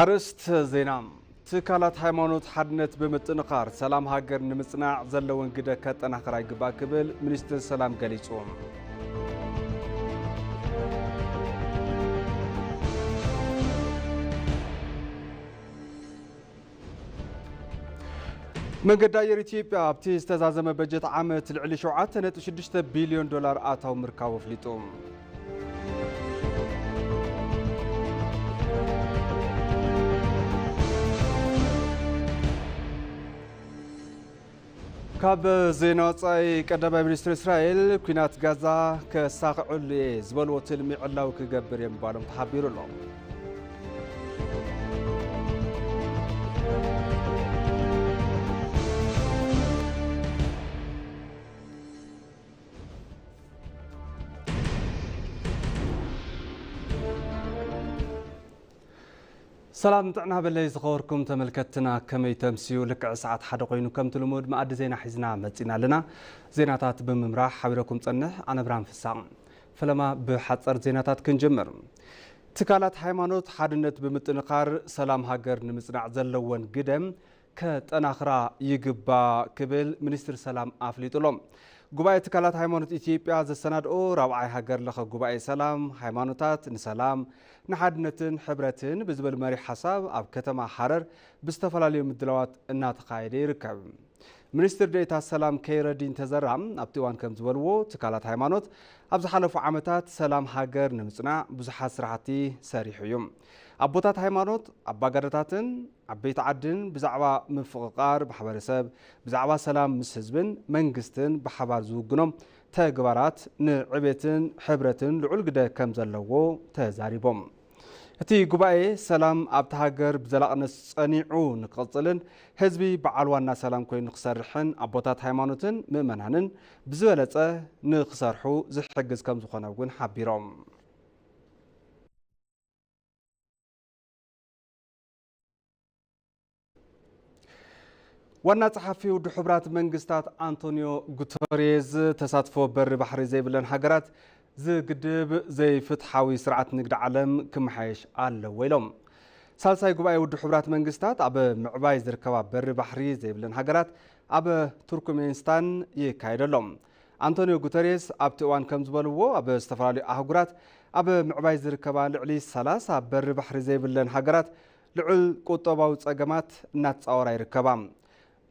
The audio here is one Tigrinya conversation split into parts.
ኣርእስተ ዜና። ትካላት ሃይማኖት ሓድነት ብምጥንኻር ሰላም ሃገር ንምጽናዕ ዘለወን ግደ ከጠናኽራ ይግባእ ክብል ሚኒስትር ሰላም ገሊጹ። መንገዲ ኣየር ኢትዮጵያ ኣብቲ ዝተዛዘመ በጀት ዓመት ልዕሊ ሸውዓተ ነጥቢ ሽዱሽተ ቢልዮን ዶላር ኣታዊ ምርካቡ ኣፍሊጡ። ካብ ዜና ወጻኢ፣ ቀዳማይ ሚኒስትር እስራኤል ኲናት ጋዛ ከሳኽዐሉ እየ ዝበልዎ ትልሚ ዕላዊ ክገብር እየ ምባሎም ተሓቢሩ ኣሎ። ሰላም ጥዕና በለይ ዝኸበርኩም ተመልከትትና፣ ከመይ ተምስዩ? ልክዕ ሰዓት ሓደ ኮይኑ ከምቲ ልሙድ መኣዲ ዜና ሒዝና መጺና ኣለና። ዜናታት ብምምራሕ ሓቢረኩም ጸንሕ ኣነ ብርሃን ፍሳቕ። ፈለማ ብሓጸር ዜናታት ክንጅምር። ትካላት ሃይማኖት ሓድነት ብምጥንኻር ሰላም ሃገር ንምጽናዕ ዘለወን ግደ ከጠናኽራ ይግባእ ክብል ሚኒስትር ሰላም ኣፍሊጡ ኣሎ። ጉባኤ ትካላት ሃይማኖት ኢትዮጵያ ዘሰናድኦ ራብዓይ ሃገር ለኸ ጉባኤ ሰላም ሃይማኖታት ንሰላም ንሓድነትን ሕብረትን ብዝብል መሪሕ ሓሳብ ኣብ ከተማ ሃረር ብዝተፈላለዩ ምድላዋት እናተኻየደ ይርከብ። ሚኒስትር ዴኤታ ሰላም ከይረዲን ተዘራ ኣብቲ እዋን ከም ዝበልዎ፣ ትካላት ሃይማኖት ኣብ ዝሓለፉ ዓመታት ሰላም ሃገር ንምጽናዕ ብዙሓት ስራሕቲ ሰሪሑ እዩ። ኣቦታት ሃይማኖት፣ ኣባገዳታትን ዓበይቲ ዓድን ብዛዕባ ምፍቕቓር ማሕበረሰብ፣ ብዛዕባ ሰላም ምስ ህዝብን መንግስትን ብሓባር ዝውግኖም ተግባራት ንዕቤትን ሕብረትን ልዑል ግደ ከም ዘለዎ ተዛሪቦም። እቲ ጉባኤ ሰላም ኣብቲ ሃገር ብዘላቕነት ጸኒዑ ንክቕጽልን ህዝቢ በዓል ዋና ሰላም ኮይኑ ንክሰርሕን ኣቦታት ሃይማኖትን ምእመናንን ብዝበለጸ ንክሰርሑ ዝሕግዝ ከም ዝኾነ እውን ሓቢሮም። ዋና ጸሓፊ ውድብ ሕቡራት መንግስታት ኣንቶኒዮ ጉተሬዝ፣ ተሳትፎ በሪ ባሕሪ ዘይብለን ሃገራት ዝግድብ ዘይፍትሓዊ ስርዓት ንግዲ ዓለም ክመሓየሽ ኣለዎ ኢሎም። ሳልሳይ ጉባኤ ውድብ ሕቡራት መንግስታት ኣብ ምዕባይ ዝርከባ በሪ ባሕሪ ዘይብለን ሃገራት ኣብ ቱርክሜኒስታን ይካየድ ኣሎ። ኣንቶኒዮ ጉተሬስ ኣብቲ እዋን ከም ዝበልዎ፣ ኣብ ዝተፈላለዩ ኣህጉራት ኣብ ምዕባይ ዝርከባ ልዕሊ ሰላሳ በሪ ባሕሪ ዘይብለን ሃገራት ልዑል ቁጠባዊ ጸገማት እናተጻወራ ይርከባ።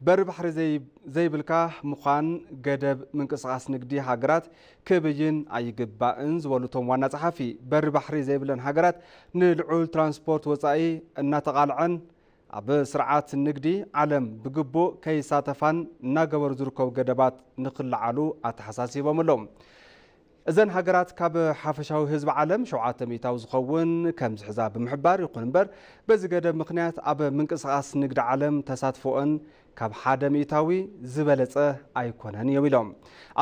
በሪ ባሕሪ ዘይ-፣ ዘይብልካ ምዃን ገደብ ምንቅስቓስ ንግዲ ሃገራት ክብይን ኣይግባእን ዝበሉ እቶም ዋና ጸሓፊ፣ በሪ ባሕሪ ዘይብለን ሃገራት ንልዑል ትራንስፖርት ወጻኢ እናተቓልዐን ኣብ ስርዓት ንግዲ ዓለም ብግቡእ ከይሳተፋን እናገበሩ ዝርከቡ ገደባት ንኽለዓሉ ኣተሓሳሲቦም ኣለዉ። እዘን ሃገራት ካብ ሓፈሻዊ ህዝቢ ዓለም ሸውዓተ ሚእታዊ ዝኸውን ከም ዝሕዛ ብምሕባር፣ ይኹን እምበር በዚ ገደብ ምኽንያት ኣብ ምንቅስቓስ ንግዲ ዓለም ተሳትፎኦን ካብ ሓደ ሚእታዊ ዝበለጸ ኣይኮነን እዮም ኢሎም።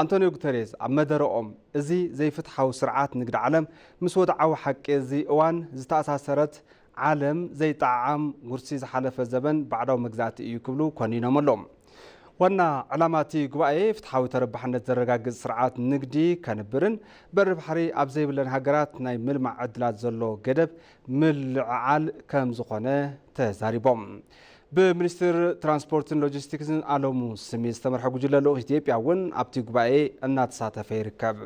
ኣንቶኒዮ ጉተሬዝ ኣብ መደረኦም፣ እዚ ዘይፍትሓዊ ስርዓት ንግዲ ዓለም ምስ ወድዓዊ ሓቂ እዚ እዋን ዝተኣሳሰረት ዓለም ዘይጠዓዓም ውርሲ ዝሓለፈ ዘበን ባዕዳዊ መግዛእቲ እዩ ክብሉ ኮኒኖም ኣለዉ። ዋና ዕላማ እቲ ጉባኤ ፍትሓዊ ተረባሕነት ዘረጋግጽ ስርዓት ንግዲ ከንብርን በሪ ባሕሪ ኣብ ዘይብለን ሃገራት ናይ ምልማዕ ዕድላት ዘሎ ገደብ ምልዕዓል ከም ዝኾነ ተዛሪቦም። ብሚኒስትር ትራንስፖርትን ሎጂስቲክስን ኣለሙ ስሜ ዝተመርሐ ጉጅለ ልኡኽ ኢትዮጵያ እውን ኣብቲ ጉባኤ እናተሳተፈ ይርከብ።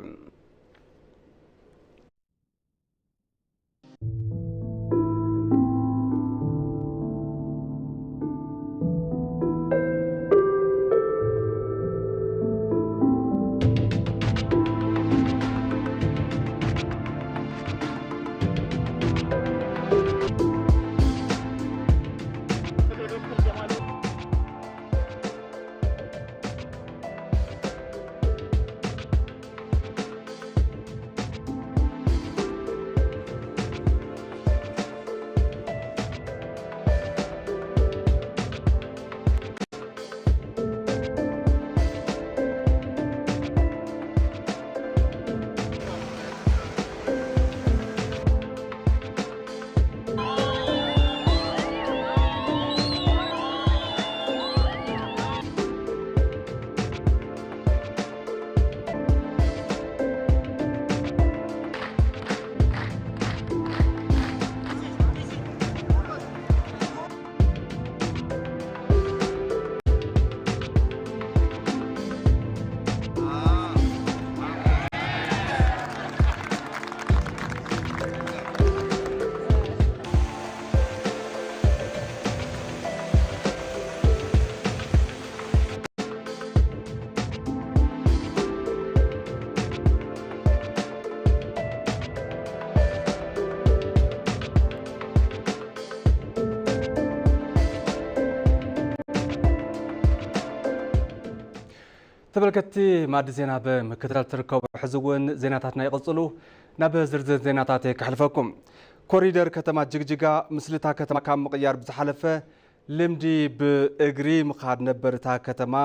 ተመልከትቲ ማዕዲ ዜና ብምክትታል ትርከቡ፣ ሕዚ እውን ዜናታትና ይቕጽሉ። ናብ ዝርዝር ዜናታት ከሕልፈኩም። ኮሪደር ከተማ ጅግጅጋ ምስልታ ከተማ ካብ ምቕያር ብዝሓለፈ ልምዲ ብእግሪ ምኻድ ነበር እታ ከተማ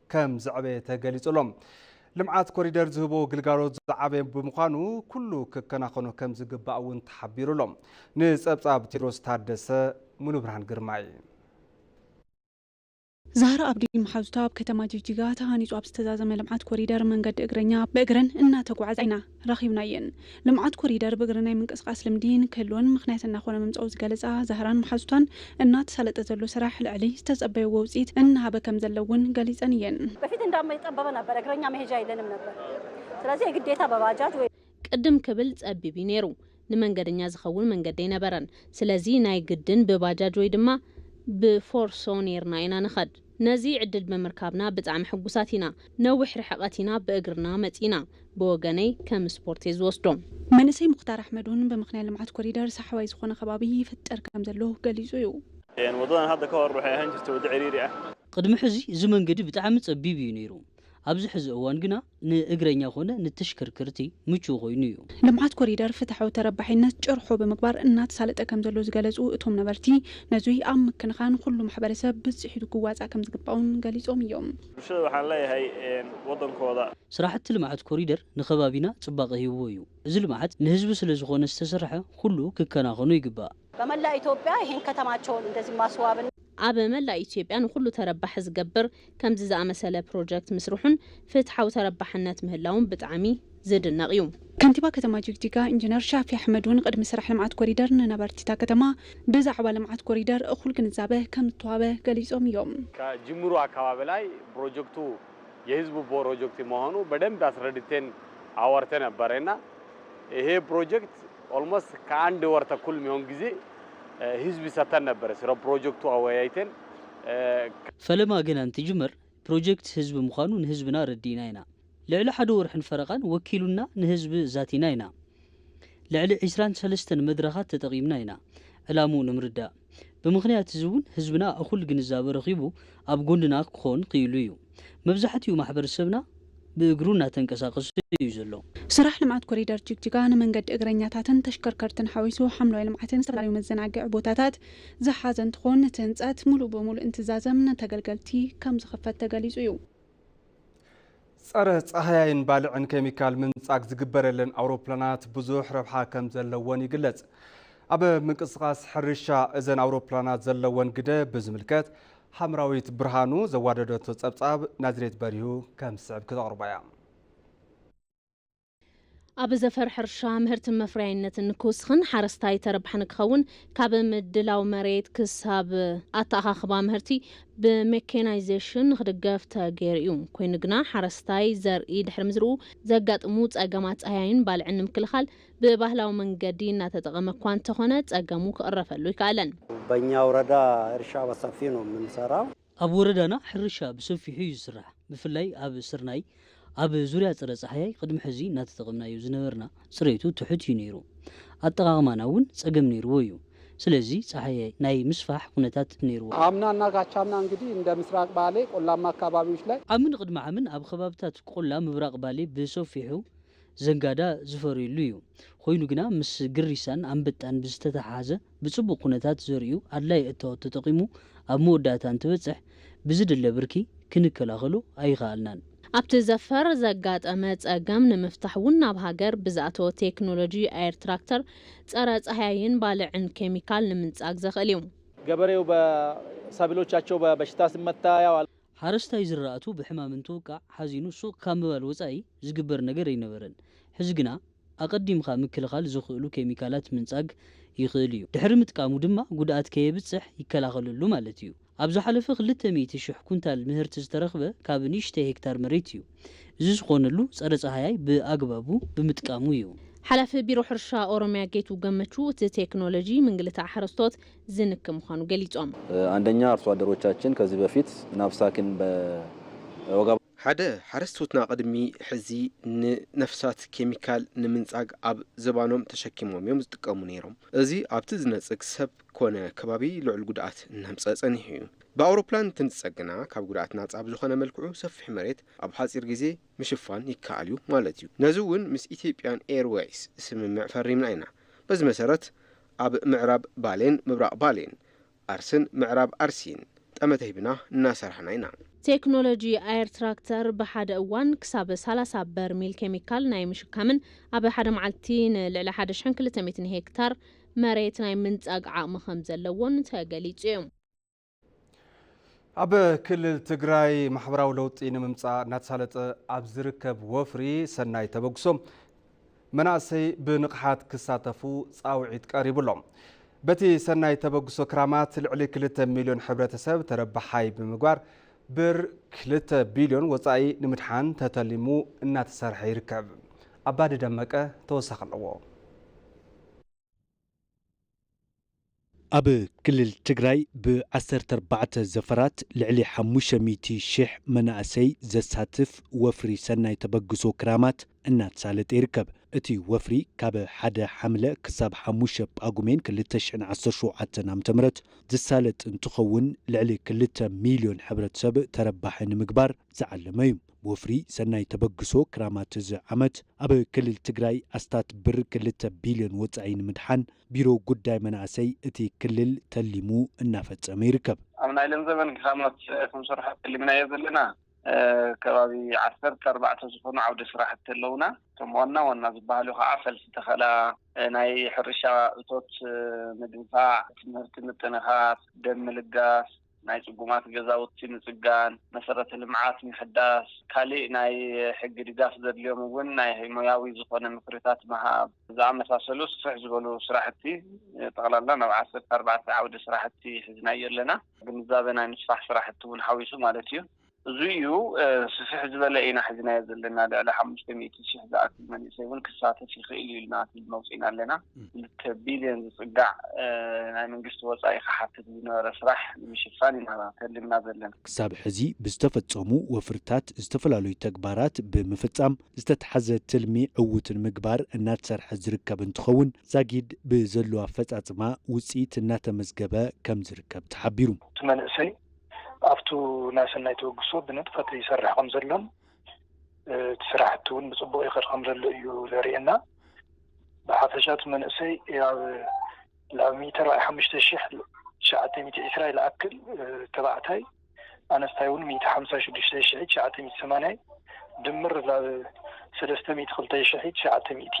ከም ዘዕበየ ተገሊጹ ኣሎ። ልምዓት ኮሪደር ዝህቦ ግልጋሎት ዝዓበየ ብምዃኑ ኩሉ ክከናኸኖ ከም ዝግባእ እውን ተሓቢሩ ኣሎ። ንጸብጻብ ቴድሮስ ታደሰ፣ ሙሉ ብርሃን ግርማይ። ዛህራ ኣብዲን መሓዙታ ኣብ ከተማ ጅግጅጋ ተሃኒጹ ኣብ ዝተዛዘመ ልምዓት ኮሪደር መንገዲ እግረኛ ብእግረን እናተጓዓዛ ኢና ረኺብናየን። ልምዓት ኮሪደር ብእግሪ ናይ ምንቅስቓስ ልምዲ ንክህልወን ምኽንያት እናኾነ ምምጻኡ ዝገለጻ ዛህራን መሓዙታን፣ እናተሳለጠ ዘሎ ስራሕ ልዕሊ ዝተጸበይዎ ውጽኢት እናሃበ ከም ዘሎ እውን ገሊጸን እየን። በፊት እንዳውም የጠበበ ነበር፣ እግረኛ መሄጃ የለንም ነበር። ስለዚህ የግዴታ በባጃጅ ወይ ቅድም ክብል ጸቢብ እዩ ነይሩ። ንመንገደኛ ዝኸውን መንገዲ ኣይነበረን። ስለዚ ናይ ግድን ብባጃጅ ወይ ድማ ብፎርሶ ነይርና ኢና ንኸድ። ነዚ ዕድል ብምርካብና ብጣዕሚ ሕጉሳት ኢና። ነዊሕ ርሕቐት ኢና ብእግርና መጺና። ብወገነይ ከም ስፖርት እየ ዝወስዶ። መንእሰይ ሙኽታር ኣሕመድ እውን ብምኽንያት ልምዓት ኮሪደር ሳሕዋይ ዝኾነ ከባቢ ይፍጠር ከም ዘሎ ገሊጹ እዩ። Een, waddadan hadda ka hor waxay ahaan jirtay waddo ciriiri ah. ቅድሚ ሕዚ እዚ መንገዲ ብጣዕሚ ጸቢብ እዩ ነይሩ። ኣብዚ ሕዚ እዋን ግና ንእግረኛ ኾነ ንተሽከርከርቲ ምቹው ኮይኑ እዩ። ልምዓት ኮሪደር ፍትሓዊ ተረባሒነት ጭርሖ ብምግባር እናተሳለጠ ከም ዘሎ ዝገለጹ እቶም ነበርቲ፣ ነዙይ ኣብ ምክንኻን ኩሉ ማሕበረሰብ ብፅሒቱ ክዋፃእ ከም ዝግባእ እውን ገሊፆም እዮም። Bulshada waxaan leeyahay, een, waddankooda ስራሕቲ ልምዓት ኮሪደር ንኸባቢና ጽባቐ ሂብዎ እዩ። እዚ ልምዓት ንህዝቢ ስለ ዝኾነ ዝተሰርሐ ኩሉ ክከናኸኖ ይግባእ። በመላ ኢትዮጵያ ይህን ከተማቸውን እንደዚህ ማስዋብና ኣብ መላእ ኢትዮጵያ ንኹሉ ተረባሒ ዝገብር ከምዚ ዝኣመሰለ ፕሮጀክት ምስርሑን ፍትሓዊ ተረባሕነት ምህላውን ብጣዕሚ ዝድነቕ እዩ። ከንቲባ ከተማ ጅግጅጋ ኢንጂነር ሻፊ ኣሕመድ እውን ቅድሚ ስራሕ ልምዓት ኮሪደር ንነበርቲ እታ ከተማ ብዛዕባ ልምዓት ኮሪደር እኹል ግንዛበ ከም ዝተዋበ ገሊጾም እዮም። ከጅምሩ አካባቢ ላይ ፕሮጀክቱ የህዝቡ ፕሮጀክት መሆኑ በደንብ አስረድተን አወርተ ነበረ እና ይሄ ፕሮጀክት almost ከአንድ ወር ተኩል የሚሆን ጊዜ፣ እ፣ ህዝብ ሰተን ነበረ ስለ ፕሮጀክቱ አወያይተን፣ እ፣ ፈለማ ገና እንትጅመር ፕሮጀክት ህዝቢ ምዃኑ ንህዝብና ረዲእና ኢና። ልዕሊ ሓደ ወርሕን ፈረቓን ወኪሉና ንህዝቢ ዛቲና ኢና። ልዕሊ ዕስራን ሰለስተን መድረኻት ተጠቒምና ኢና ዕላምኡ ንምርዳእ። ብምኽንያት እዚ እውን ህዝብና እኹል ግንዛበ ረኺቡ ኣብ ጎንና ክኾን ክኢሉ እዩ። መብዛሕትኡ ማሕበረሰብና ብእግሩ እናተንቀሳቐሰ እዩ ዘሎ። ስራሕ ልምዓት ኮሪደር ጅግጅጋ ንመንገዲ እግረኛታትን ተሽከርከርትን ሓዊሱ ሓምለዋይ ልምዓትን ዝተፈላለዩ መዘናግዒ ቦታታት ዝሓዘ እንትኾን፣ እቲ ህንፀት ሙሉእ ብሙሉእ እንትዛዘም ንተገልገልቲ ከም ዝኽፈት ተገሊፁ እዩ። ጸረ ጻህያይን ባልዕን ኬሚካል ምንጻግ ዝግበረለን ኣውሮፕላናት ብዙሕ ረብሓ ከም ዘለወን ይግለጽ። ኣብ ምንቅስቓስ ሕርሻ እዘን ኣውሮፕላናት ዘለወን ግደ ብዝምልከት፣ ሓምራዊት ብርሃኑ ዘዋደደቶ ጸብጻብ ናዝሬት በሪሁ ከም ዝስዕብ ክተቕርቦ እያ። ኣብ ዘፈር ሕርሻ ምህርትን መፍረያይነትን ክውስኽን ሓረስታይ ተረባሒ ንክኸውን ካብ ምድላው መሬት ክሳብ ኣተኣኻኽባ ምህርቲ ብሜካናይዜሽን ንክድገፍ ተገይሩ እዩ። ኮይኑ ግና ሓረስታይ ዘርኢ ድሕሪ ምዝርኡ ዘጋጥሙ ጸገማት ጻህያይን ባልዕን ንምክልኻል ብባህላዊ መንገዲ እናተጠቐመ እኳ እንተኾነ ጸገሙ ክቕረፈሉ ኣይከኣለን። በእኛ ወረዳ እርሻ በሰፊ ነው የምንሰራው። ኣብ ወረዳና ሕርሻ ብሰፊሑ እዩ ዝስራሕ። ብፍላይ ኣብ ስርናይ ኣብ ዙርያ ጸረ ጻህያይ ቅድሚ ሕዚ እናተጠቐምናዮ ዝነበርና ጽሬቱ ትሑት እዩ ነይሩ። ኣጠቓቕማና እውን ጸገም ነይርዎ እዩ። ስለዚ ጻህያይ ናይ ምስፋሕ ኩነታት ነይርዎ። አምናና ካቻምና እንግዲህ እንደ ምስራቅ ባሌ ቆላማ አካባቢዎች ላይ ዓምን ቅድሚ ዓምን ኣብ ከባብታት ቆላ ምብራቕ ባሌ ብሰፊሑ ዘንጋዳ ዝፈርየሉ እዩ። ኮይኑ ግና ምስ ግሪሳን ኣንበጣን ብዝተተሓሓዘ ብጽቡቕ ኩነታት ዘርእዩ ኣድላይ እታወት ተጠቒሙ ኣብ መወዳእታ እንትበጽሕ ብዝድለ ብርኪ ክንከላኸሎ ኣይኸኣልናን። ኣብቲ ዘፈር ዘጋጠመ ጸገም ንምፍታሕ እውን ናብ ሃገር ብዝኣተወ ቴክኖሎጂ ኤር ትራክተር ጸረ ጻህያይን ባልዕን ኬሚካል ንምንጻግ ዘኽእል እዩ። ገበሬው በሰብሎቻቸው በበሽታ ሲመታ ያው ሓረስታይ ዝራእቱ ብሕማም እንትውቃዕ ሓዚኑ ሱቕ ካብ ምባል ወጻኢ ዝግበር ነገር ኣይነበረን። ሕዚ ግና ኣቐዲምካ ምክልኻል ዘኽእሉ ኬሚካላት ምንጻግ ይኽእል እዩ። ድሕሪ ምጥቃሙ ድማ ጉድኣት ከየብጽሕ ይከላኸለሉ ማለት እዩ። ኣብ ዝሓለፈ ክልተ ሚእቲ ሽሕ ኩንታል ምህርቲ ዝተረኽበ ካብ ንእሽተይ ሄክታር መሬት እዩ። እዚ ዝኾነሉ ጸረ ጻህያይ ብኣግባቡ ብምጥቃሙ እዩ። ሓላፊ ቢሮ ሕርሻ ኦሮሚያ ጌቱ ገመቹ እቲ ቴክኖሎጂ ምንግልታዕ ሓረስቶት ዝንክ ምዃኑ ገሊጾም። አንደኛ አርሶ አደሮቻችን ከዚህ በፊት ናፕሳክን በወጋ ሓደ ሓረስቶትና ቅድሚ ሕዚ ንነፍሳት ኬሚካል ንምንጻግ ኣብ ዝባኖም ተሸኪሞም እዮም ዝጥቀሙ ነይሮም። እዚ ኣብቲ ዝነጽግ ሰብ ኮነ ከባቢ ልዑል ጉድኣት እናምጸ ጸኒሑ እዩ። ብኣውሮፕላን እንትንጸግና ካብ ጉድኣት ናጻ ብዝኾነ መልክዑ ሰፊሕ መሬት ኣብ ሓጺር ግዜ ምሽፋን ይከኣል እዩ ማለት እዩ። ነዚ እውን ምስ ኢትዮጵያን ኤርዌይስ ስምምዕ ፈሪምና ኢና። በዚ መሰረት ኣብ ምዕራብ ባሌን ምብራቕ ባሌን ኣርስን ምዕራብ ኣርሲን ጠመተ ሂብና እናሰርሕና ኢና። ቴክኖሎጂ ኣየር ትራክተር ብሓደ እዋን ክሳብ ሰላሳ በርሚል ኬሚካል ናይ ምሽካምን ኣብ ሓደ መዓልቲ ንልዕሊ ሓደ ሽሕን ክልተ ሚእትን ሄክታር መሬት ናይ ምንጻግ ዓቕሚ ከም ዘለዎን ተገሊጹ እዩ። ኣብ ክልል ትግራይ ማሕበራዊ ለውጢ ንምምፃእ እናተሳለጠ ኣብ ዝርከብ ወፍሪ ሰናይ ተበግሶ መናእሰይ ብንቕሓት ክሳተፉ ፃውዒት ቀሪቡ ኣሎ። በቲ ሰናይ ተበግሶ ክራማት ልዕሊ ክልተ ሚልዮን ሕብረተሰብ ተረባሓይ ብምግባር ብር ክልተ ቢልዮን ወፃኢ ንምድሓን ተተሊሙ እናተሰርሐ ይርከብ። ኣባዲ ደመቀ ተወሳኺ ኣለዎ። ኣብ ክልል ትግራይ ብ ዓሰርተ ኣርባዕተ ዘፈራት ልዕሊ ሓሙሽተ ሚእቲ ሽሕ መናእሰይ ዘሳትፍ ወፍሪ ሰናይ ተበግሶ ክራማት እናተሳለጠ ይርከብ። እቲ ወፍሪ ካብ ሓደ ሓምለ ክሳብ ሓሙሽተ ጳጉሜን ክልተ ሽሕን ዓሰርተ ሸውዓተን ዓመተ ምህረት ዝሳለጥ እንትኸውን ልዕሊ ክልተ ሚልዮን ሕብረተሰብ ተረባሒ ንምግባር ዝዓለመ እዩ። ወፍሪ ሰናይ ተበግሶ ክራማት እዚ ዓመት ኣብ ክልል ትግራይ ኣስታት ብር ክልተ ቢልዮን ወፃኢ ንምድሓን ቢሮ ጉዳይ መናእሰይ እቲ ክልል ተሊሙ እናፈፀመ ይርከብ። ኣብ ናይ ለም ዘበን ክራማት ክንሰርሖ ተሊምናዮ ዘለና ከባቢ ዓሰርተ ኣርባዕተ ዝኾኑ ዓውዲ ስራሕቲ ኣለውና። እቶም ዋና ዋና ዝበሃሉ ከዓ ፈልሲ ተኸላ፣ ናይ ሕርሻ እቶት ምድንፋዕ፣ ትምህርቲ ምጥንኻር፣ ደም ምልጋስ፣ ናይ ፅጉማት ገዛውቲ ምፅጋን፣ መሰረተ ልምዓት ምሕዳስ፣ ካሊእ ናይ ሕጊ ድጋፍ ዘድልዮም እውን ናይ ሞያዊ ዝኾነ ምክርታት ምሃብ ዝኣመሳሰሉ ስፍሕ ዝበሉ ስራሕቲ ጠቕላላ ናብ ዓሰርተ ኣርባዕተ ዓውዲ ስራሕቲ ሒዝናዮ ኣለና። ግንዛበ ናይ ምስፋሕ ስራሕቲ እውን ሓዊሱ ማለት እዩ። እዚ እዩ ስፍሕ ዝበለ ኢና ሒዝናዮ ዘለና። ልዕሊ ሓሙሽተ ሚእቲ ሽሕ ዝኣክል መንእሰይ እውን ክሳተፍ ይኽእል እዩ ኢልና ትልሚ ኣውፂእና ኣለና። ክልተ ቢልዮን ዝፅጋዕ ናይ መንግስቲ ወፃኢ ክሓትት ዝነበረ ስራሕ ንምሽፋን ኢና ተልምና ዘለና። ክሳብ ሕዚ ብዝተፈፀሙ ወፍርታት ዝተፈላለዩ ተግባራት ብምፍፃም ዝተትሓዘ ትልሚ ዕዉት ንምግባር እናተሰርሐ ዝርከብ እንትኸውን ዛጊድ ብዘሎ ኣፈፃፅማ ውፅኢት እናተመዝገበ ከም ዝርከብ ተሓቢሩ። እቲ መንእሰይ ኣብቱ ናይ ሰናይ ተበግሶ ብንጥፈት ይሰርሕ ከም ዘሎን እቲ ስራሕቲ እውን ብፅቡቕ ይኸድ ከም ዘሎ እዩ ዘርእየና። ብሓፈሻ እቲ መንእሰይ ኣብ ላብ ሚእቲ ኣርባዓ ሓሙሽተ ሽሕ ትሽዓተ ሚእቲ ዕስራ ይለኣክል ተባዕታይ ኣነስታይ እውን ሚእቲ ሓምሳ ሽዱሽተ ሽሕ ትሽዓተ ሚእቲ ሰማንያ ድምር ላብ ሰለስተ ሚእቲ ክልተ ሽሕ ትሽዓተ ሚእቲ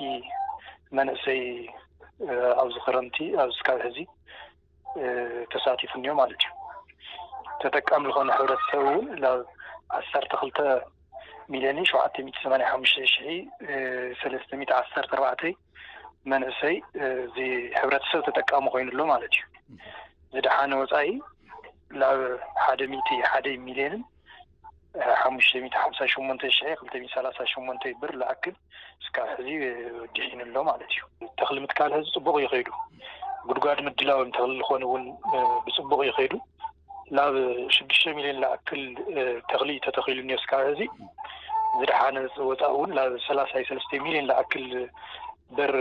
መንእሰይ ኣብዚ ክረምቲ ኣብዚ ስካብ ሕዚ ተሳቲፉ እኒኦ ማለት እዩ። ተጠቃሚ ዝኾነ ሕብረተሰብ እውን ናብ ዓሰርተ ክልተ ሚልዮን ሸውዓተ ሚእቲ ሰማንያ ሓሙሽተ ሽሕ ሰለስተ ሚእቲ ዓሰርተ ኣርባዕተ መንእሰይ እዚ ሕብረተሰብ ተጠቃሚ ኮይኑ ኣሎ ማለት እዩ። ዝደሓነ ወፃኢ ናብ ሓደ ሚእቲ ሓደ ሚልዮንን ሓሙሽተ ሚእቲ ሓምሳ ሸሞንተ ሽሕ ክልተ ሚእቲ ሰላሳ ሸሞንተ ብር ዝኣክል እስካብ ሕዚ ድሒኑ ኣሎ ማለት እዩ። ተኽሊ ምትካል ሕዚ ፅቡቕ እዩ ከይዱ። ጉድጓድ ምድላው ተኽሊ ዝኾን እውን ብፅቡቕ እዩ ከይዱ። ናብ ሽዱሽተ ሚልዮን ዝኣክል ተኽሊ ተተኺሉ እኒኦ እስካብ ሕዚ። ዝደሓነ ወፃኢ እውን ናብ ሰላሳ ሰለስተ ሚልዮን ዝኣክል ብር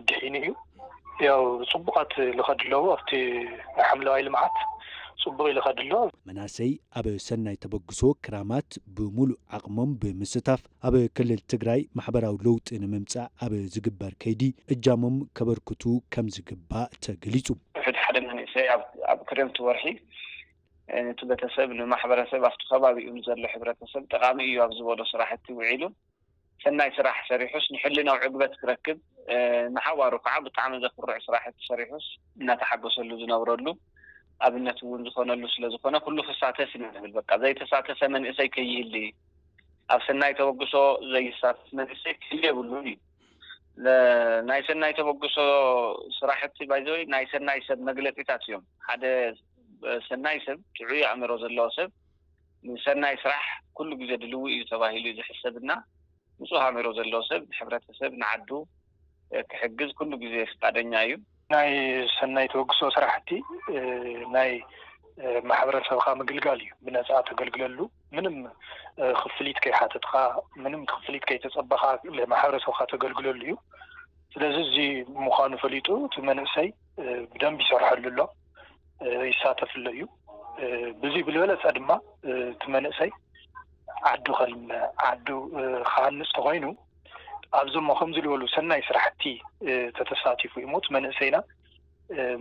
ድሒኑ እዩ። ያው ፅቡቓት ልኸድ ኣለዉ ኣብቲ ሓምለዋይ ልምዓት ፅቡቕ ይልኸድ ኣሎ። መናእሰይ ኣብ ሰናይ ተበግሶ ክራማት ብሙሉእ ዓቕሞም ብምስታፍ ኣብ ክልል ትግራይ ማሕበራዊ ለውጢ ንምምፃእ ኣብ ዝግበር ከይዲ እጃሞም ከበርክቱ ከም ዝግባእ ተገሊፁ። ሕድ ሓደ መንእሰይ ኣብ ክረምቲ ወርሒ ነቲ ቤተሰብ ንማሕበረሰብ ኣብቲ ከባቢኡ ንዘሎ ሕብረተሰብ ጠቓሚ እዩ ኣብ ዝበሎ ስራሕቲ ውዒሉ ሰናይ ስራሕ ሰሪሑስ ንሕልናው ዕግበት ክረክብ ንሓዋሩ ከዓ ብጣዕሚ ዘኩርዕ ስራሕቲ ሰሪሑስ እናተሓጎሰሉ ዝነብረሉ ኣብነት እውን ዝኾነሉ ስለዝኾነ ኩሉ ክሳተፍ ኢና ንብል። በቃ ዘይተሳተፈ መንእሰይ ከይህሊ ኣብ ሰናይ ተበግሶ ዘይሳተፍ መንእሰይ ክህሉ የብሉን እዩ። ናይ ሰናይ ተበግሶ ስራሕቲ ባይዘወይ ናይ ሰናይ ሰብ መግለፂታት እዮም። ሓደ ሰናይ ሰብ ጥዑይ ኣእምሮ ዘለዎ ሰብ ንሰናይ ስራሕ ኩሉ ግዜ ድልዊ እዩ ተባሂሉ እዩ ዝሕሰብ እና ንፁህ ኣእምሮ ዘለዎ ሰብ ንሕብረተሰብ ንዓዱ ክሕግዝ ኩሉ ግዜ ፍቃደኛ እዩ። ናይ ሰናይ ተበግሶ ስራሕቲ ናይ ማሕበረሰብካ ምግልጋል እዩ። ብነፃ ተገልግለሉ፣ ምንም ክፍሊት ከይሓተትካ፣ ምንም ክፍሊት ከይተፀበኻ ማሕበረሰብካ ተገልግለሉ እዩ። ስለዚ እዚ ምዃኑ ፈሊጡ እቲ መንእሰይ ብደንብ ይሰርሐሉ ኣሎ፣ ይሳተፍሉ እዩ። ብዙይ ብልበለፀ ድማ እቲ መንእሰይ ዓዱ ከልምዕ፣ ዓዱ ክሃንፅ ተኾይኑ፣ ኣብዞም ከምዚ ዝበሉ ሰናይ ስራሕቲ ተተሳቲፉ እዩ። ሞት መንእሰይና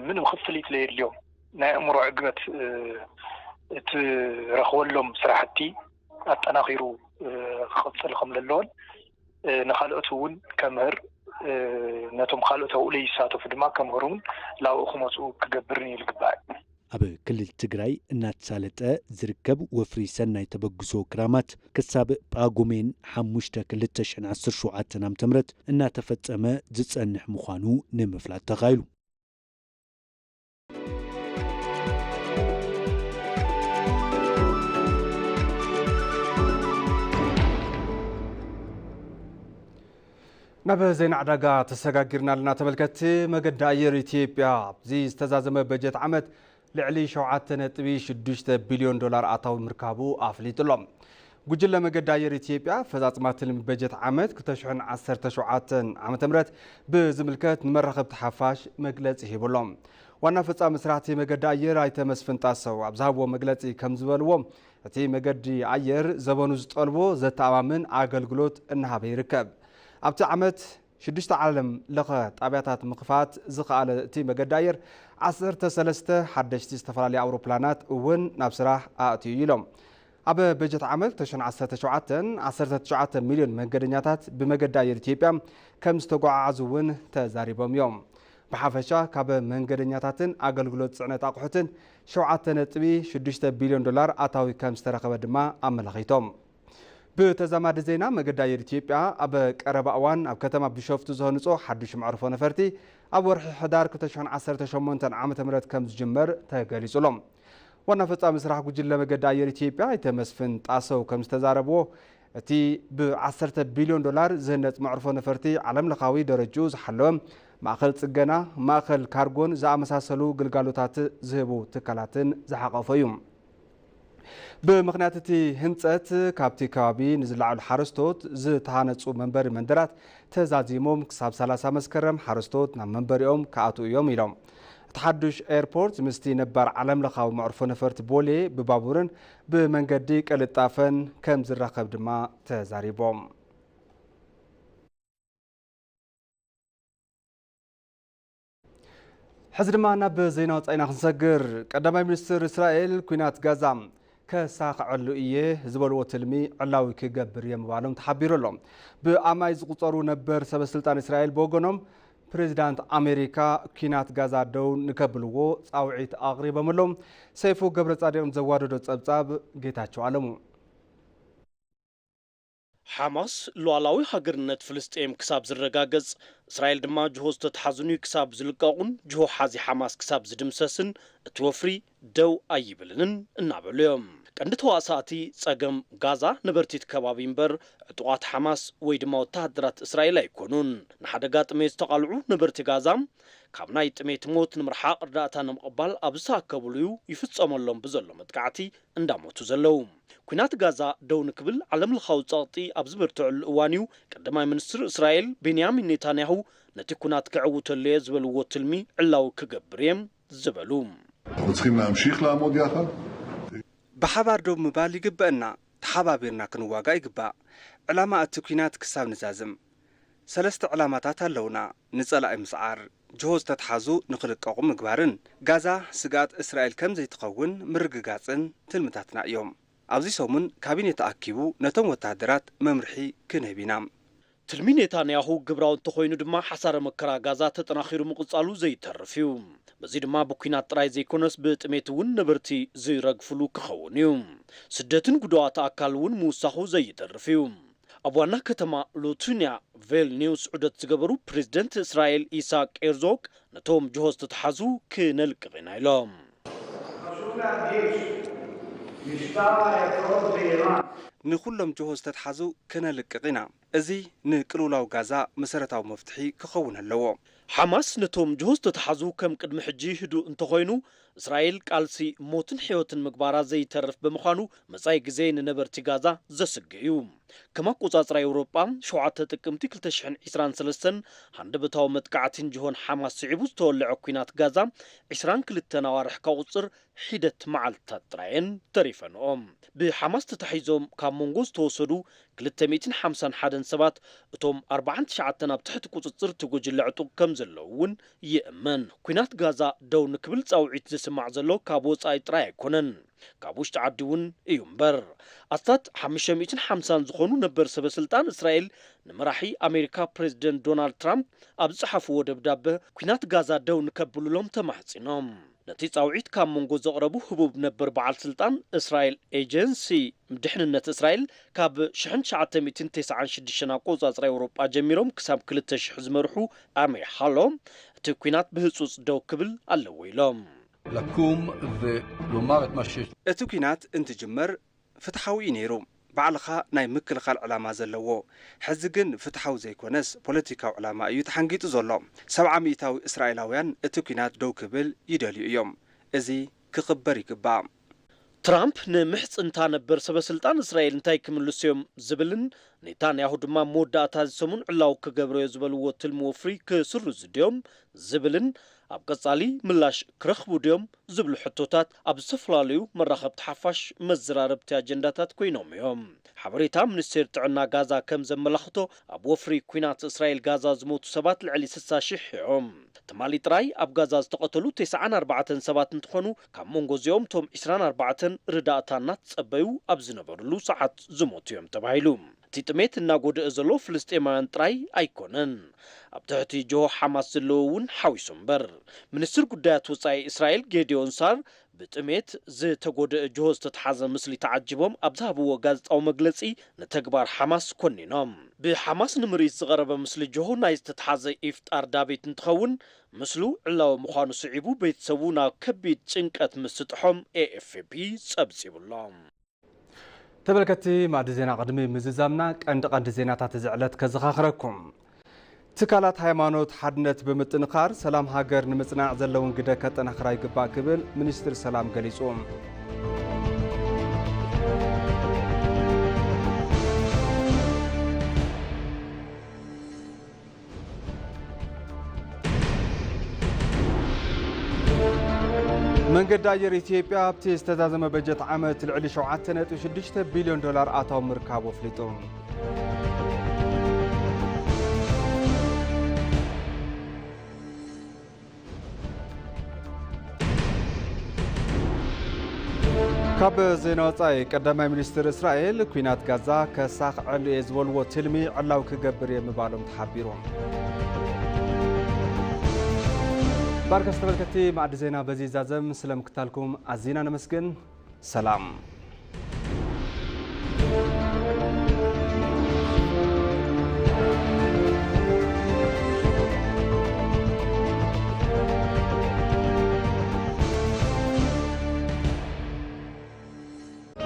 ምንም ክፍሊት ለየድልዮም፣ ናይ ኣእምሮ ዕግበት እትረኽበሎም ስራሕቲ ኣጠናኺሩ ክቕፅል ከም ዘለዎን ንኻልኦት እውን ከምህር፣ ነቶም ካልኦት ኣብኡ ለይሳተፉ ድማ ከምህሩን ላብኡ ክመፁ ክገብርን እዩ ዝግባእ። ኣብ ክልል ትግራይ እናተሳለጠ ዝርከብ ወፍሪ ሰናይ ተበግሶ ክራማት ክሳብ ጳጉሜን ሓሙሽተ ክልተ ሽሕን ዓሰርተ ሸውዓተን ዓመተ ምህረት እናተፈጸመ ዝጸንሕ ምዃኑ ንምፍላጥ ተኻኢሉ። ናብ ዜና ዕዳጋ ተሰጋጊርና ኣለና ተመልከትቲ። መገዲ ኣየር ኢትዮጵያ ኣብዚ ዝተዛዘመ በጀት ዓመት ልዕሊ ሸውዓተ ነጥቢ ሽዱሽተ ቢልዮን ዶላር ኣታዊ ምርካቡ ኣፍሊጡ ኣሎ። ጉጅለ መገዲ ኣየር ኢትዮጵያ ኣፈጻጽማ ትልሚ በጀት ዓመት ክልተ ሽሕን ዓሰርተ ሸውዓተን ዓመተ ምህረት ብዝምልከት ንመራኸብቲ ሓፋሽ መግለጺ ሂቡ ኣሎ። ዋና ፈጻሚ ስራሕቲ መገዲ ኣየር ኣይተ መስፍን ጣሰው ኣብ ዝሃብዎ መግለጺ ከም ዝበልዎ፣ እቲ መገዲ ኣየር ዘበኑ ዝጠልቦ ዘተኣማምን ኣገልግሎት እናሃበ ይርከብ። ኣብቲ ዓመት ሽዱሽተ ዓለም ለኸ ጣብያታት ምኽፋት ዝኸኣለ እቲ መገዲ ኣየር፣ ዓሰርተ ሰለስተ ሓደሽቲ ዝተፈላለዩ ኣውሮፕላናት እውን ናብ ስራሕ ኣእትዩ ኢሎም። ኣብ በጀት ዓመት ክልተ ሽሕን ዓሰርተ ሸውዓተን ዓሰርተ ትሽዓተ ሚልዮን መንገደኛታት ብመገዲ ኣየር ኢትዮጵያ ከም ዝተጓዓዓዙ እውን ተዛሪቦም እዮም። ብሓፈሻ ካብ መንገደኛታትን ኣገልግሎት ጽዕነት ኣቑሑትን ሸውዓተ ነጥቢ ሽዱሽተ ቢልዮን ዶላር ኣታዊ ከም ዝተረኸበ ድማ ኣመላኺቶም። ብተዛማዲ ዜና፣ መገዲ ኣየር ኢትዮጵያ ኣብ ቀረባ እዋን ኣብ ከተማ ቢሾፍቱ ዝህንጾ ሓዱሽ መዕርፎ ነፈርቲ ኣብ ወርሒ ሕዳር ክልተ ሽሕን ዓሰርተ ሸሞንተን ዓመተ ምህረት ከም ዝጅመር ተገሊጹ ኣሎ። ዋና ፈጻሚ ስራሕ ጉጅለ መገዲ ኣየር ኢትዮጵያ ኣይተ መስፍን ጣሰው ከም ዝተዛረብዎ፣ እቲ ብ ዓሰርተ ቢልዮን ዶላር ዝህነጽ መዕርፎ ነፈርቲ ዓለም ለኻዊ ደረጅኡ ዝሓለወ ማእከል ጽገና፣ ማእከል ካርጎን ዝኣመሳሰሉ ግልጋሎታት ዝህቡ ትካላትን ዝሓቐፈ እዩ። ብምኽንያት እቲ ህንጸት፣ ካብቲ ከባቢ ንዝለዓሉ ሓረስቶት ዝተሃነጹ መንበሪ መንደራት ተዛዚሞም፣ ክሳብ ሰላሳ መስከረም ሓረስቶት ናብ መንበሪኦም ክኣትዉ እዮም ኢሎም። እቲ ሓዱሽ ኤርፖርት ምስቲ ነባር ዓለም ለኻዊ መዕርፎ ነፈርቲ ቦሌ ብባቡርን ብመንገዲ ቅልጣፈን ከም ዝራኸብ ድማ ተዛሪቦም። ሕዚ ድማ ናብ ዜና ወጻኢና ክንሰግር። ቀዳማይ ሚኒስትር እስራኤል፣ ኲናት ጋዛ ከሳኽዐሉ እየ ዝበልዎ ትልሚ ዕላዊ ክገብር እየ ምባሎም ተሓቢሩ ኣሎ። ብኣማይ ዝቑጸሩ ነበር ሰበስልጣን እስራኤል ብወገኖም፣ ፕሬዚዳንት ኣሜሪካ ኲናት ጋዛ ደው ንከብልዎ ጻውዒት ኣቕሪቦም ኣለዉ። ሰይፉ ገብረ ጻድቕ ዘዋደዶ ጸብጻብ ጌታቸው ኣለሙ። ሓማስ ሉዓላዊ ሃገርነት ፍልስጤም ክሳብ ዝረጋገጽ፣ እስራኤል ድማ ጅሆ ዝተትሓዙን ክሳብ ዝልቀቑን፣ ጅሆ ሓዚ ሓማስ ክሳብ ዝድምሰስን እቲ ወፍሪ ደው ኣይብልንን እናበሉ እዮም። ቀንዲ ተዋሳእቲ ጸገም ጋዛ ነበርቲ እቲ ከባቢ እምበር፣ ዕጡቓት ሓማስ ወይ ድማ ወተሃደራት እስራኤል ኣይኮኑን። ንሓደጋ ጥሜት ዝተቓልዑ ነበርቲ ጋዛ፣ ካብ ናይ ጥሜት ሞት ንምርሓቕ እርዳእታ ንምቕባል ኣብ ዝተኣከብሉ እዩ ይፍጸመሎም ብዘሎ መጥቃዕቲ እንዳሞቱ ዘለዉ። ኲናት ጋዛ ደው ንክብል ዓለም ለኻዊ ጸቕጢ ኣብ ዝበርትዐሉ እዋን እዩ፣ ቀዳማይ ሚኒስትር እስራኤል ቤንያሚን ኔታንያሁ ነቲ ኲናት ክዕውተሉ እየ ዝበልዎ ትልሚ ዕላዊ ክገብር እየ ዝበሉ። אנחנו צריכים להמשיך לעמוד יחד. ብሓባር ደው ምባል ይግበአና፣ ተሓባቢርና ክንዋጋእ ይግባእ። ዕላማ እቲ ኲናት ክሳብ ንዛዝም፣ ሰለስተ ዕላማታት ኣለውና፣ ንጸላኢ ምስዓር፣ ጅሆ ዝተትሓዙ ንኽልቀቑ ምግባርን ጋዛ ስግኣት እስራኤል ከም ዘይትኸውን ምርግጋጽን ትልምታትና እዮም። ኣብዚ ሰሙን ካቢኔ ተኣኪቡ ነቶም ወተሃደራት መምርሒ ክንህብ ኢና። ትልሚ ኔታንያሁ ግብራዊ እንተኾይኑ ድማ ሓሳረ መከራ ጋዛ ተጠናኺሩ ምቕጻሉ ዘይተርፍ እዩ። በዚ ድማ ብኲናት ጥራይ ዘይኮነስ ብጥሜት እውን ነበርቲ ዝረግፍሉ ክኸውን እዩ። ስደትን ጉዱኣት ኣካል እውን ምውሳኹ ዘይተርፍ እዩ። ኣብ ዋና ከተማ ሉቱንያ ቬልኒውስ ዑደት ዝገበሩ ፕሬዝደንት እስራኤል ኢሳቅ ሄርዞግ ነቶም ጅሆ ዝተትሓዙ ክነልቅቕ ኢና ኢሎም። ንኹሎም ጅሆ ዝተትሓዙ ክነልቅቕ ኢና። እዚ ንቅልውላው ጋዛ መሰረታዊ መፍትሒ ክኸውን ኣለዎ። ሓማስ ነቶም ጅሆ ዝተትሓዙ ከም ቅድሚ ሕጂ ህዱእ እንተኾይኑ እስራኤል ቃልሲ ሞትን ሕይወትን ምግባራ ዘይተርፍ ብምዃኑ፣ መጻኢ ግዜ ንነበርቲ ጋዛ ዘስግእ እዩ። ከም ኣቆጻጽራ ኤውሮጳ፣ ሸውዓተ ጥቅምቲ ክልተ ሽሕን ዕስራን ሰለስተን፣ ሃንደበታዊ መጥቃዕትን ጅሆን ሓማስ ስዒቡ ዝተወልዐ ኲናት ጋዛ፣ ዕስራን ክልተን ኣዋርሕ ከቑጽር ሒደት መዓልትታት ጥራየን ተሪፈንኦ። ብሓማስ ተታሒዞም ካብ መንጎ ዝተወሰዱ ክልተ ሚእትን ሓምሳን ሓደን ሰባት፣ እቶም ኣርባዓን ትሽዓተን ኣብ ትሕቲ ቁጽጽር እቲ ጉጅለ ዕጡቕ ከም ዘለዉ እውን ይእመን። ኲናት ጋዛ ደው ንክብል ጻውዒት ዝስማዕ ዘሎ ካብ ወጻኢ ጥራይ ኣይኮነን፣ ካብ ውሽጢ ዓዲ እውን እዩ እምበር። ኣስታት ሓሙሽተ ሚእትን ሓምሳን ዝኾኑ ነበር ሰበ ስልጣን እስራኤል ንመራሒ ኣሜሪካ ፕሬዚደንት ዶናልድ ትራምፕ ኣብ ዝጸሓፍዎ ደብዳበ፣ ኲናት ጋዛ ደው ንከብሉሎም ተማሕጺኖም። ነቲ ጻውዒት ካብ መንጎ ዘቕረቡ ህቡብ ነበር በዓል ስልጣን እስራኤል፣ ኤጀንሲ ድሕንነት እስራኤል፣ ካብ ሽሕን ትሽዓተ ሚእትን ተስዓን ሽዱሽተን ኣቆጻጽራ ኤውሮጳ ጀሚሮም ክሳብ ክልተ ሽሕ ዝመርሑ ኣሜ ሃሎ፣ እቲ ኲናት ብህጹጽ ደው ክብል ኣለዎ ኢሎም። לקום ולומר את מה שיש እቲ ኲናት እንትጅመር ፍትሓዊ እዩ ነይሩ፣ ባዕልኻ ናይ ምክልኻል ዕላማ ዘለዎ። ሕዚ ግን ፍትሓዊ ዘይኮነስ ፖለቲካዊ ዕላማ እዩ ተሓንጊጡ ዘሎ። ሰብዓ ሚእታዊ እስራኤላውያን እቲ ኲናት ደው ክብል ይደልዩ እዮም። እዚ ክኽበር ይግባእ። ትራምፕ ንምሕጽንታ ነበር ሰበ ስልጣን እስራኤል እንታይ ክምልሱ እዮም ዝብልን ኔታንያሁ ድማ መወዳእታ እዚ ሰሙን ዕላዊ ክገብርዮ ዝበልዎ ትልሚ ወፍሪ ክስርዙ ድዮም ዝብልን ኣብ ቀጻሊ ምላሽ ክረኽቡ ድዮም ዝብሉ ሕቶታት ኣብ ዝተፈላለዩ መራኸብቲ ሓፋሽ መዘራረብቲ ኣጀንዳታት ኮይኖም እዮም። ሓበሬታ ሚኒስቴር ጥዕና ጋዛ ከም ዘመላኽቶ ኣብ ወፍሪ ኲናት እስራኤል ጋዛ ዝሞቱ ሰባት ልዕሊ ስሳ ሽሕ እዮም። ትማሊ ጥራይ ኣብ ጋዛ ዝተቐተሉ ተስዓን ኣርባዕተን ሰባት እንትኾኑ ካብ መንጎ እዚኦም እቶም ዕስራን ኣርባዕተን ርዳእታ እናተጸበዩ ኣብ ዝነበሩሉ ሰዓት ዝሞቱ እዮም ተባሂሉ። እቲ ጥሜት እናጎደእ ዘሎ ፍልስጤማውያን ጥራይ ኣይኮነን፣ ኣብ ትሕቲ ጅሆ ሓማስ ዘለዉ እውን ሓዊሱ እምበር። ሚኒስትር ጉዳያት ወጻኢ እስራኤል ጌዲዮን ሳር ብጥሜት ዝተጎደአ ጅሆ ዝተትሓዘ ምስሊ ተዓጂቦም ኣብ ዝሃብዎ ጋዜጣዊ መግለጺ ንተግባር ሓማስ ኮኒኖም። ብሓማስ ንምርኢት ዝቐረበ ምስሊ ጅሆ ናይ ዝተትሓዘ ኢፍጣር ዳቤት እንትኸውን ምስሉ ዕላዊ ምዃኑ ስዒቡ ቤተሰቡ ናብ ከቢድ ጭንቀት ምስጥሖም ኤኤፍፒ ጸብጺቡሎም። ተመልከትቲ ማዕዲ ዜና ቅድሚ ምዝዛምና ቀንዲ ቀንዲ ዜናታት እዚ ዕለት ከዘኻኽረኩም። ትካላት ሃይማኖት ሓድነት ብምጥንኻር ሰላም ሃገር ንምጽናዕ ዘለውን ግደ ከጠናኽራ ይግባእ ክብል ሚኒስትር ሰላም ገሊጹ። መንገዲ ኣየር ኢትዮጵያ ኣብቲ ዝተዛዘመ በጀት ዓመት ልዕሊ ሸውዓተ ነጥቢ ሽዱሽተ ቢልዮን ዶላር ኣታዊ ምርካቡ ኣፍሊጡ። ካብ ዜና ወፃኢ፣ ቀዳማይ ሚኒስትር እስራኤል ኲናት ጋዛ ከሳኽዐሉ እየ ዝበልዎ ትልሚ ዕላዊ ክገብር እየ ምባሎም ተሓቢሩ። ባርከስ ተመልከትቲ ማዕዲ ዜና በዚ ይዛዘም። ስለምክታልኩም ኣዚና ነመስግን። ሰላም።